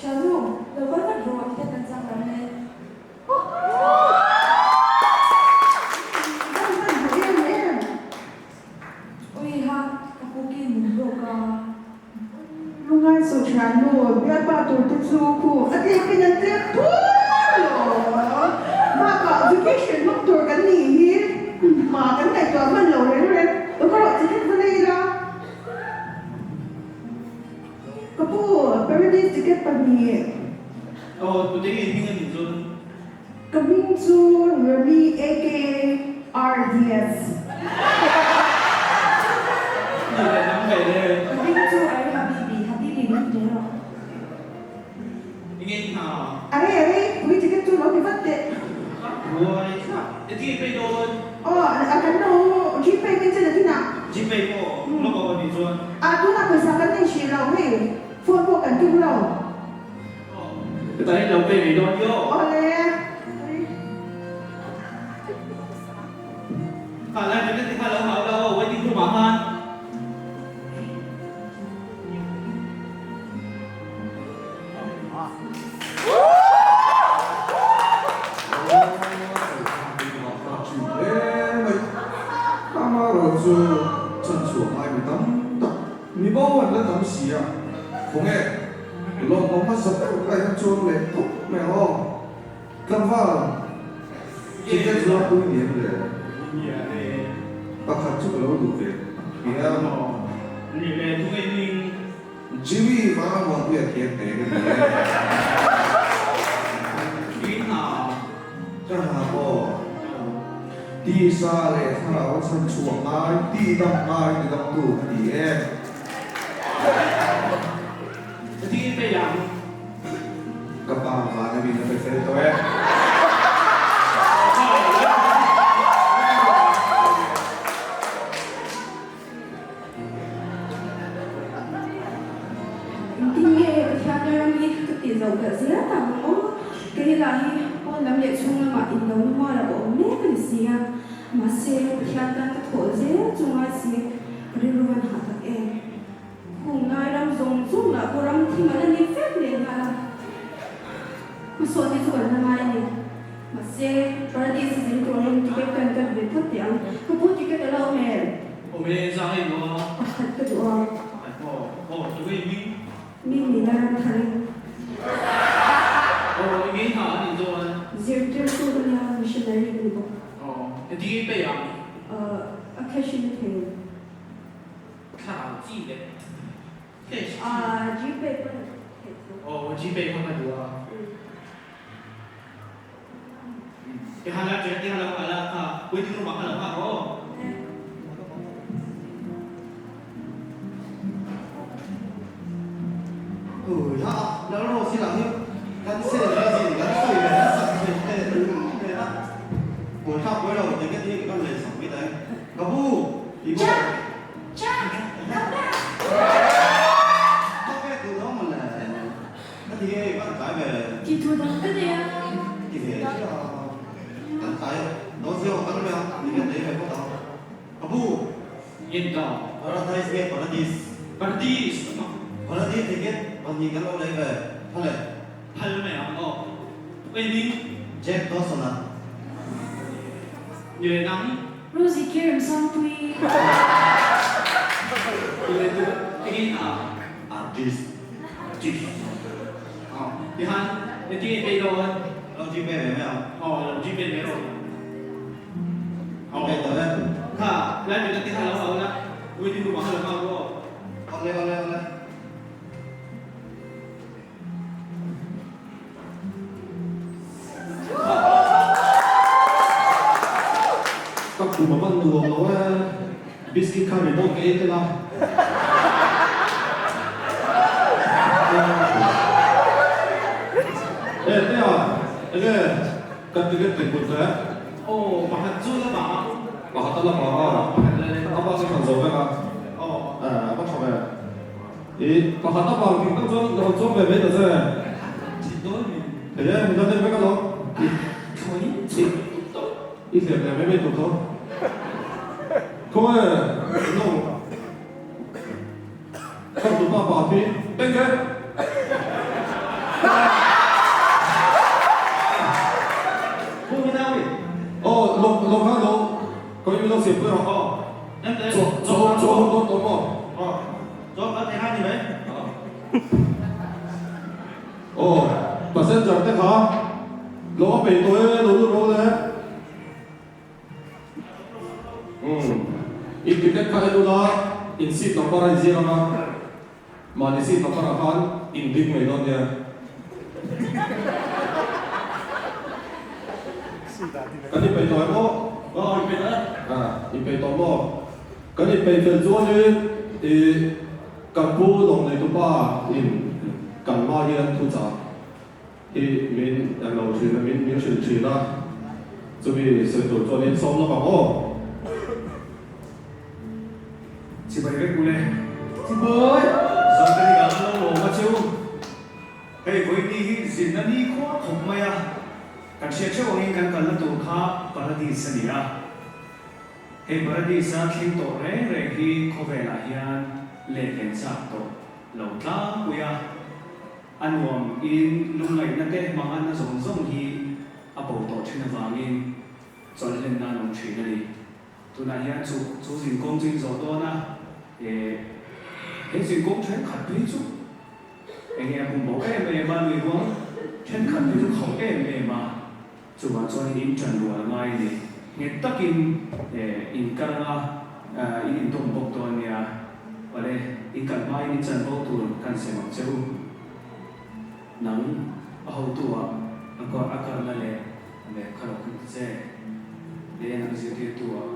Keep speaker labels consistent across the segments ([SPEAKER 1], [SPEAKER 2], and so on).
[SPEAKER 1] Thiannu, lo kal vat rawh, ticket kan chang ram e.
[SPEAKER 2] Kan hman duh em em.
[SPEAKER 1] Ui ha, ka pu ki min bawk a.
[SPEAKER 2] Lungai suh thiannu, bialpa tur te chu khu a tlem in an tlem thur alawm. Bakah vacation hmang tur kan nih hi hma kan ngaihtuah hman lo reng reng. Lo ka rawh ticket va nei ila. Ka pu, Paradise ticket pahnih.
[SPEAKER 3] Aw, tute nge hming a nih chuan?
[SPEAKER 2] Ka hming chu Remi aka RDS.
[SPEAKER 3] Ni leh dang ve le.
[SPEAKER 1] Ka hming chu Are Habibi, Habibi min ti rawh.
[SPEAKER 3] Enge i hna?
[SPEAKER 2] Are are, pui ticket chu lo ti vat teh.
[SPEAKER 3] Ka buai thlap. Eti i pay dawn?
[SPEAKER 2] Aw, a kan lo Gpay min chen a thinah.
[SPEAKER 3] Gpay pawh lo awm a nih chuan.
[SPEAKER 2] A, tunah pawisa kan nei hrih lo hei, phone pawh kan tum lo.
[SPEAKER 3] Ka tan in lo pay mai dawn io.
[SPEAKER 2] Awle.
[SPEAKER 3] Kha lai ticket te kha lo hau la aw waiting room ah khan.
[SPEAKER 4] Amaherawh chu chanchhuah ngai mi tam tak mi bo an la tam si a, khawnge lawmawm hmasa ber ka hian chuan leh khawp mai ang aw. Tlangval, ticket zuar pui ni em le? Pakhat chu ka lo duh ve a. Jimmy vanga Muanpuia khian te ka ni e. Ka hna pawh tisa leh thlarau a chhan chhuah ngai, tihdam ngai tidamtu ka ni e. Ka pa vana min a pe fel tawh e.
[SPEAKER 1] Engtin nge Pathian leh ram hi ka tih zoh belh zel tak ang aw? Kei lah hi pawn lam leh chhung lamah in lo na mual a awm mek a ni si a, mahse Pathian tan ka thawh zel chu ngai si, ka rilru van hah tak em. Khung lai ram zawng zawng lah pawh ram thim a la ni vek leh nghal a, hmasawn hi chu kan la ngai a ni. Mahse Paradis zin turin ticket kan cut ve phawt teh ang, ka pu ticket a la awm em?
[SPEAKER 3] Awm e, zang ei duh a.
[SPEAKER 1] Pakhat ka duh a.
[SPEAKER 3] Pakhat maw? Aw, tu nge hming?
[SPEAKER 1] Hming ni la ram thar in.
[SPEAKER 3] Aw, i ngei hna a nih chuan.
[SPEAKER 1] Zirtirtu ka nia, missionary ka ni bawk.
[SPEAKER 3] Aw, heti nge pei ang?
[SPEAKER 1] A cash in a thei.
[SPEAKER 3] Thlarau chi leh cash chi.
[SPEAKER 1] Ah, Gpay pawn a theih chu.
[SPEAKER 3] Aw, Gpay kha ka duh a. Tihala ṭe tihala khala kha waiting room ah kha lo nghak rawh aw.
[SPEAKER 5] Ui ha a, Lalrose hi lah hi kan sel ve zin kan sawi ve nasa thei teh reng nen a, buaithlak buai lo ticket hi ka lei sak mai ta e, ka bu tih pawh.
[SPEAKER 1] Jack! Jack! Come back!
[SPEAKER 5] Ka pek duh lo maw le, ka ti e ka tlai ve.
[SPEAKER 1] Ti thu dang ka nei a.
[SPEAKER 5] Ti ve chiah a, kan tlai dawn zio kan mai a, ticket lei ve phawt ang, ka bu.
[SPEAKER 3] Ngin ta.
[SPEAKER 5] Paradise nge Paradis?
[SPEAKER 3] Paradis a mak.
[SPEAKER 5] Paradis ticket pahnih kan lo lei ve phal e.
[SPEAKER 3] Phal mai ang aw. Oi ning.
[SPEAKER 5] Jack Dawson a.
[SPEAKER 3] Ni le nang.
[SPEAKER 1] Rosie Kerem Sangpui.
[SPEAKER 3] Ni le tu engin a.
[SPEAKER 5] Artist.
[SPEAKER 3] Artist. Aw. Tihan ni ti ei dawn.
[SPEAKER 5] Lo gpay ve mai ang.
[SPEAKER 3] Aw lo gpay mai rawh.
[SPEAKER 5] Gpay tawh e.
[SPEAKER 3] Kha lai min a ti kha lo hau la. Waiting room ah kha lo nghak rawh aw.
[SPEAKER 5] Awle awle awle.
[SPEAKER 4] Ka khum a van nuam lo e, biscuit kha remote ka ei tel a. Enge kan ticket tih put le?
[SPEAKER 3] Aw, pakhat chu la mah a.
[SPEAKER 4] Pakhat a la mah a. A bak chu thlan zo vek a.
[SPEAKER 3] Aw.
[SPEAKER 4] A va tha ve. I pakhat a bang tih tak chuan rawn chuang ve mai ta che.
[SPEAKER 3] Thin dawn min.
[SPEAKER 4] Thei e, min la nek vek alawm.
[SPEAKER 3] I thawi chhun tuk tawh.
[SPEAKER 4] I hliam leh mai mai tur tho. Khawnge, no. Ka tupa pa khi eng e? Aw lawk lawk kha lo kawih min lo siam pui rawh aw. Chaw chaw chaw hun dawn tawh maw? Aw passenger te kha lo a peih tawh e lo lut rawh le. Umm, in ticket kha en ula, in seat number a inzir ang a, mahni seat number ah khan in ding mai dawn nia. Kan inpeih tawh em aw?
[SPEAKER 3] Aw, inpeih tawh e.
[SPEAKER 4] Ah, inpeih tawh maw? Kan inpeih fel chuanin ih kan pu lawng neitupa in kan hma hian thuchah Hi min en lo thin a, min min hrilh thin a, chumi sawi tur chuan in sawm lawk ang aw.
[SPEAKER 6] Chibai vek ule.
[SPEAKER 2] Chibai!
[SPEAKER 6] Zan ka ni an lo lawm a cheu. Hei vawiini hi zinna ni khua khawp mai a, kan hriat theuh angin kan kalna tur kha Paradis a ni a. Hei Paradis a thleng tawh reng reng hi khawvelah hian letlen chak tawh lo tlangpui a. A nuam in lungngaihna te hmangatna zawng zawng hi a bo tawh thin avangin chawlhlen nan awm thin a ni. Tunah hian chu chu zinkawng chu in zawh dawn a, eh he zinkawng thenkhat phei chu enge a bum bo em em a, lui ruang thenkhat phei chu khauh em em a, chuvang chuan in ṭan rual a ngai a ni. Nghet takin eh in kal anga in intawm bawk dawn nia. Awle, in kal hmain in chanvo tur kan sem ang che u. Nang a hotu-ah a kawr a kalna leh a mep kha lo keng ta che. Le nang zirtirtu-ah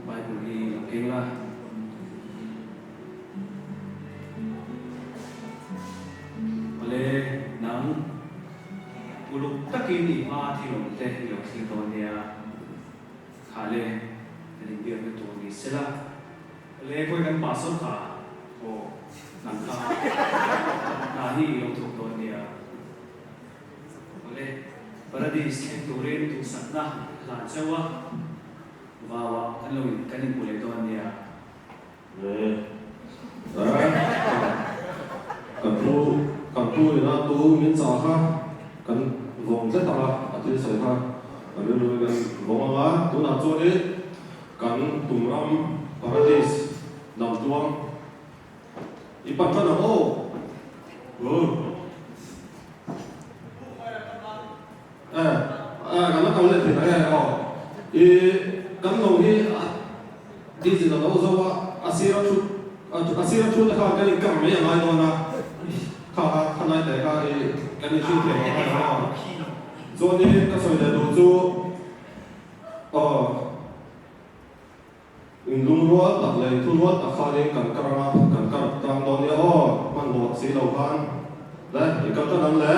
[SPEAKER 6] Bible hi lo keng la. Awle, nang uluk takin i hma thil awm te i lo thlir dawn nia. Kha le, kan inbiakna tur ni sela. Le kawi kan pastor kha aw nang kha hna hi i lo thawk dawn nia. Awle, Paradis thleng turin duhsakna hlan cheu a, vau ah kan lo in kan inhmu leh dawn nia.
[SPEAKER 4] Le, kan pu kan pu ina tu min chah kha kan vawng tlat ang a, a thil sawi kha kan rilru in kan vawng ang a, tunah chuanin Kan tum ram Paradis lam tluang i pan tan ang aw. E kan la kal leh thin ang e aw. I kan lo hi diesel a lo zo a, a sira thut a sira thut te khan kan inkar mai a ngai dawn a, kha kha khanai te kha i kan inhrilh thiam ang ang aw. Chuanin ka sawi leh duh chu. Aw, in lungrual tak leh in thurual tak khanin kan kar anga kan kar tang dawn nia aw, hmanhmawh si lo khan le i kal tan ang le.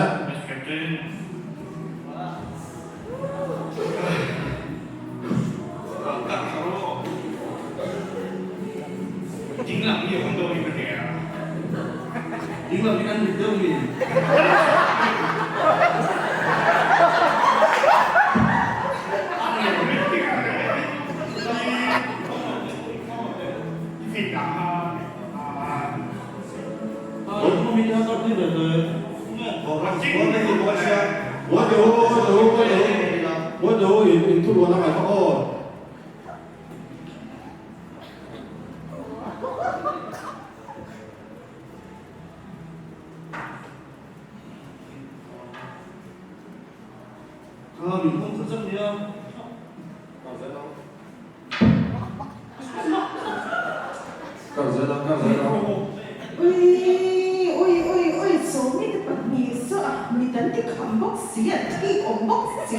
[SPEAKER 5] Kha min hawng tha zak nia.
[SPEAKER 4] Kar zel ang. Kar zel ang, kar zel ang.
[SPEAKER 2] Ui, ui, ui, ui, sawmi te pahnih chu a mit an ti kham bawk si, an thik awm bawk si.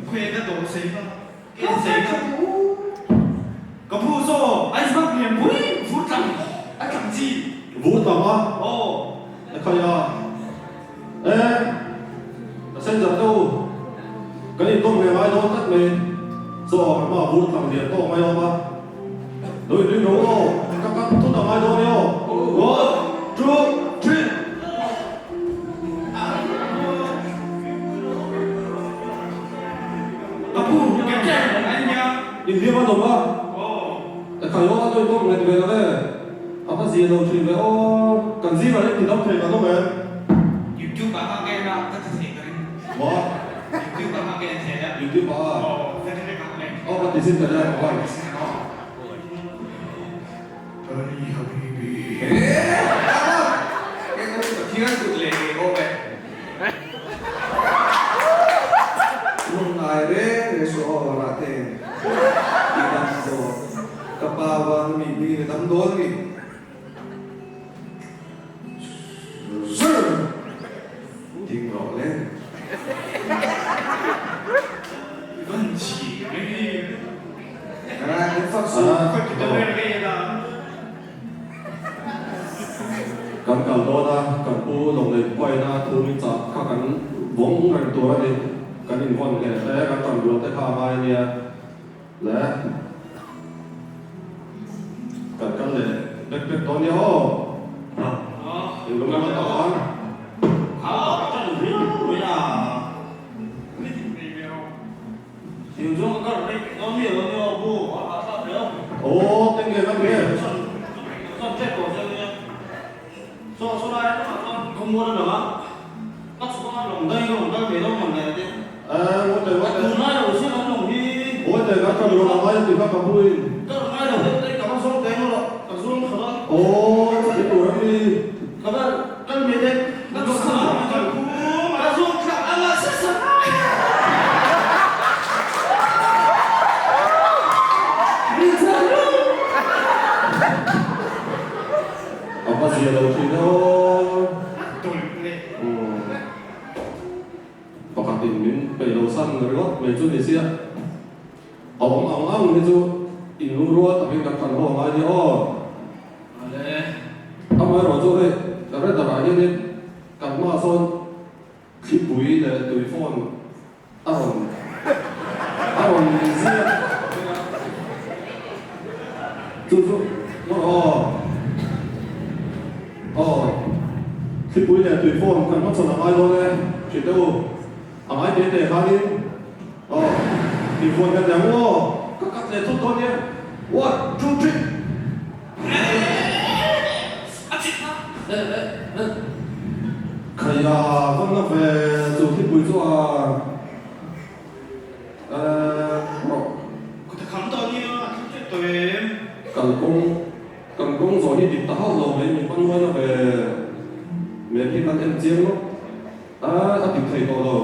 [SPEAKER 3] Khawi ka dawh sei kha. Ken sei kha. Ka phu saw, ice bag lian pui vur tlang a tlang chi.
[SPEAKER 4] Vur tlang a?
[SPEAKER 3] Aw.
[SPEAKER 5] Khai a. E, passenger te u, kan intawm ve ngai dawn tlat mai. Chaw kan hma bur tlang lian tawk mai awm a. Lo inring ro aw, ka kat thut a ngai dawn e aw. One, two, three.
[SPEAKER 3] Ka pu, captain, a nia.
[SPEAKER 5] Inhliam a nawm a. Ka khai aw, a tawih tawk nghet ve lo e. A va zia lo thin ve aw. Kan zingah hian ti dam thei kan awm em?
[SPEAKER 3] YouTube ah kha ka en a, ka ti thei ka ring.
[SPEAKER 5] Maw?
[SPEAKER 3] YouTube ah kha ka en thei a.
[SPEAKER 5] YouTube ah?
[SPEAKER 3] Aw, ka ti thei ka en.
[SPEAKER 5] Aw ka ti zin ta nia ka vai.
[SPEAKER 4] Ari habibi. He ka Pathian kut leh ngei awm e. Lungngai reng reng suh aw Rate. I dam dawn. Ka pa vang mi hmingin i dam dawn a ni. Sir! Ding rawh le.
[SPEAKER 3] I van chhi mai hi.
[SPEAKER 4] In fak suh.
[SPEAKER 3] Khawi ti deuh em ngei a.
[SPEAKER 5] Kan kal dawn a, kan pu lawng paina thu min chah kha kan vawng reng tur a ni. Kan invawn hle hle, kan tan rual te kha a ngai a nia le. Kan kal leh bek bek dawn nia aw. Englo nge tak ang? Aw teng nge kan nge? Eh ngawi teh ngawi teh. Ngawi teh kan kan rawn angai a ti kha ka buin. Aw chuti tur a mi. A va zia lo thin e aw. Pakhatin min peih lo san ringawt mai chu ni sia. A awm ang ang hi chu inlungrual takin kan than ho a ngai nia aw. Amaherawh chu hei radar ah hianin kan hmaah sawn thlipui leh tui phone a rawn a rawn ziak chu chu maw aw aw thlipui leh tui phone kan hmachhawn a ngai dawn e hrilh teh u a ngai te te khanin Aw, i vuan ka nia maw? Ka kat leh thut dawn nia. One, two, three. Khaia vawn na ve chu thipui chu a rawh. Kan kawng, kan kawng zawh hi dik ta hauh lo mai min hman nuai na ve. Map hi kan en chiang lawk a, a dik thei tawh lo.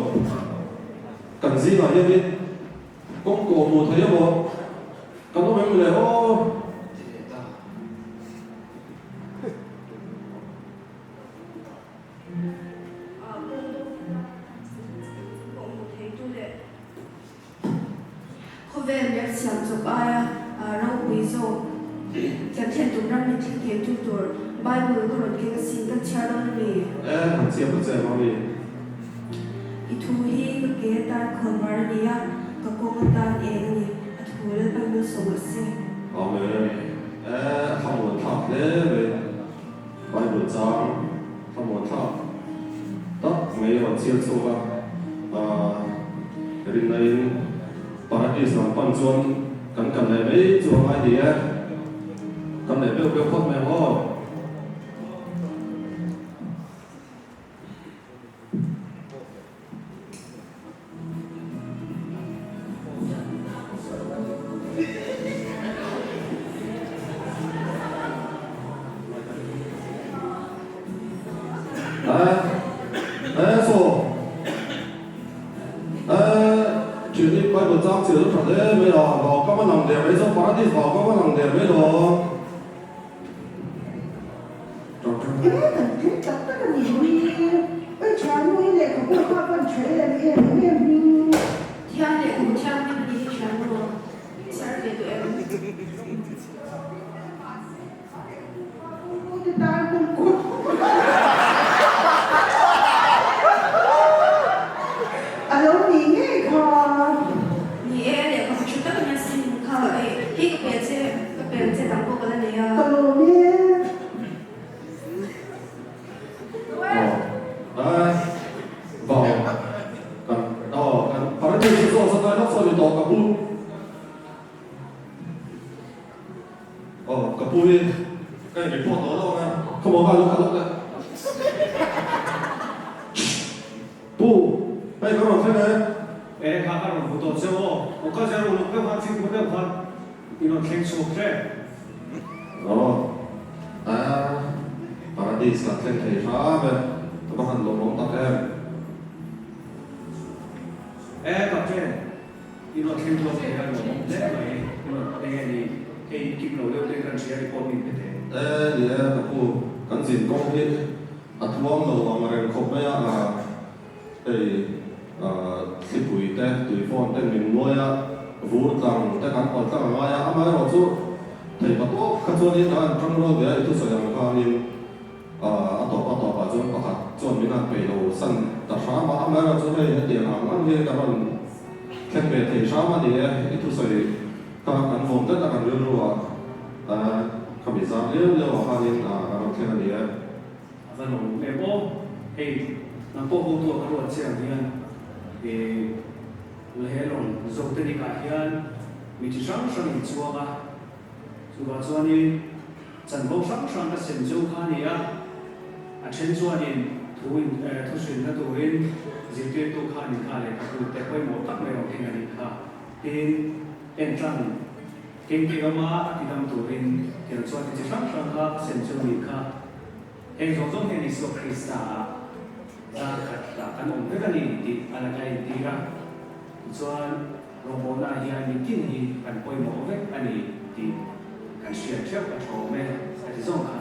[SPEAKER 5] Kan zingah hianin kawng kawh hmuh thei emaw kan awm em le aw?
[SPEAKER 1] Khawvel biak siam chawp aia ropui zawk kan thlen tum ram min thlen theitu tur Bible ka rawn keng asin kan chhiar dawn a mi?
[SPEAKER 5] E, han chhiar ta che mami.
[SPEAKER 1] I thu hi ka ke atan khawnvar a ni a, ka kawng atan eng a ni, a thu Lalpan malsawm rawh se.
[SPEAKER 5] Amen. E, a thlamuan thlak hle mai. Bible chang thlamuan thlak tak mai a rawn chhiar chhuak a, aah rinna-in Paradis lam pan chuan kan kal leh mai chu a ngai ni e, kan leh beuh beuh phawt mai ang aw.
[SPEAKER 2] Enge kan thil tak tak a nih hi? Oi thiannu hi lehkhabu kha a van tha em em eng em hi?
[SPEAKER 1] Thian lehkhabu thianghlim a nih hi thiannu chhiar ve duh em?
[SPEAKER 5] Ka pu hi ka in report tawh lo ang a, khawmaw kha lo khalh lawk le. Pu, hei ka rawn thleng e.
[SPEAKER 6] E, kha ka rawn hmu tawh che aw. Aw ka zir uluk deuh khan fimkhur deuh khan i rawn thleng chhuak hle.
[SPEAKER 5] Aw, a Paradis kan thleng thei hram e, ka va han lawmawm tak em.
[SPEAKER 6] E, Captain, i rawn thleng chhuak thei a lawmawm hle mai. I rawn eng nge ni, hei kim lo deuh te kan hria report min pe teh.
[SPEAKER 5] E, ni e, ka pu, kan zin kawng hi A tluang lo ang reng khawp mai a, hei thlipui te, tuifawn te min nuai a, vur tlang te kan pal tlang a ngai a, amaherawh chu thei pa tawp kha chuanin a han tang rual ve a, i thusawi ang khanin a tawp a tawpah chuan pakhat chuan min han peih lo san ta hram a, amaherawh chu hei hetiang ang ang hi ka rawn thleng ve thei hram a ni e, i thusawi kha kan vawm tlat a kan rilru ah khami zar liau liau ah khanin ka rawn thleng a ni e.
[SPEAKER 6] A va lawm em aw. Hei nang pawh hotu a ka ruat che ang hian i Lhelawng Zotenik ah hian mi chi hrang hrang in chuang a, chuvah chuanin chanvo hrang hrang ka sem cheu kha a ni a, a then chuanin thu in thu hrilhna turin zirtirtu khan in kha lehkhabu te pawimawh tak mai rawn keng a nih kha tin entlang Kengte rama a ti dam turin tiang chuan ti chi hrang hrang kha a sem chu a nih kha. Heng zawng zawng hian Isua Krista ah zar khat lah kan awm vek a ni tih a la ka entir a. Tichuan, rawngbawlna ah hian mitin hi kan pawimawh vek a ni tih kan hriat theuh a thawm e a ti zawng khan.